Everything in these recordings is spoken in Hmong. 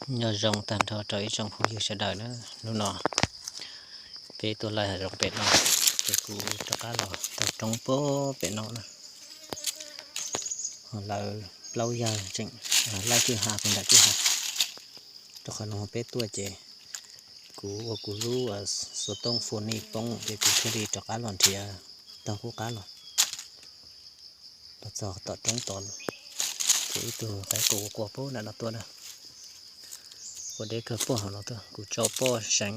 Nyob zoo tag nrho rau ib tsoom phooj ywg sawv daws na. Hnub no peb tuaj laij hav zoov pem no, ces kuv rov qab los tau roob pem no na. Ho lawv plaub yawg tseem laij kwj ha puag nram kwj ha. Rau qhov no peb tuaj ces kuv ua kuv lub xov tooj Fuji poob ces kuv thiaj li rov qab los nrhiav taug qub qab los, los txog tom roob tod. Ces ib tug qaib qus quaj pem nram no tuaj na. Quaj deb kawg pem hauv no tuaj, kuv tso poj seev,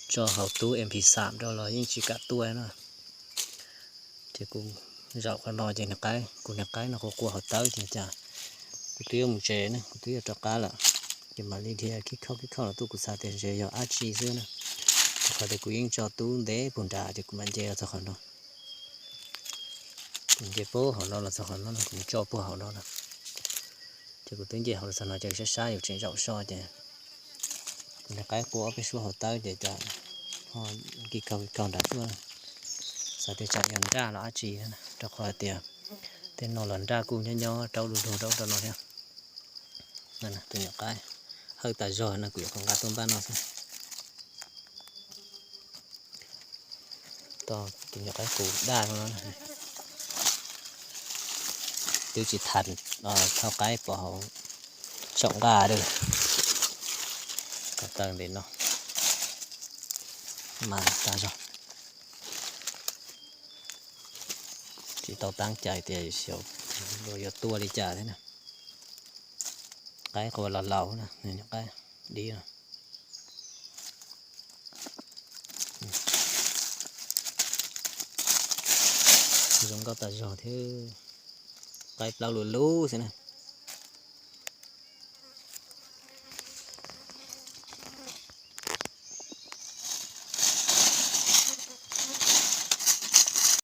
tso hauv tub M P xam rau los yeej tsis kam tuaj na. Ces kuv zaum qhov no ces niag qaib, kuv niag qaib no quaj quaj hauv tawb ces cas kuv twb yuav mus tsev ne, kuv twb yuav rov qab lawm. Ces mam li dhia khib khauj khib khauj los tuaj, kuv xav tias ntshe yog dab tsi xwb na. Rau qhov tias kuv yeej tso tub ntev puag nrad ces kuv mam nce los txog qhov no. Kuv nce pem hauv no los txog qhov no, kuv tso puag hauv no na. Ces kuv twb nce hauv los txog no ces sab sab yuav tseem zaum so ces kuv niag qaib quaj ob peb suab hauv tawb ces cas ho kis kaug kis kaug nrad tuaj. Xav tias tsam yog nraj los dab tsi, rau qhov tias tej no los nraj kuj nyob nyob rau lug lug rau rau no thiab. Tus nyuam qaib hawj tas zog no kuv yuav nqa tuaj npaj no xwb. Tus nyuam qaib qus daj no twb tsis tham, thauj qaib pov hauv tsaum nqaj li. Ko taw ntev no mas tas zog, tsis tau teeb cai tias xyov luag yuav tua li cas thiab na. Qaib qus los laus na, nyuam qaib dib no. Zoo nkauj tas zog thiab, qaib plaub lug lub xwb na.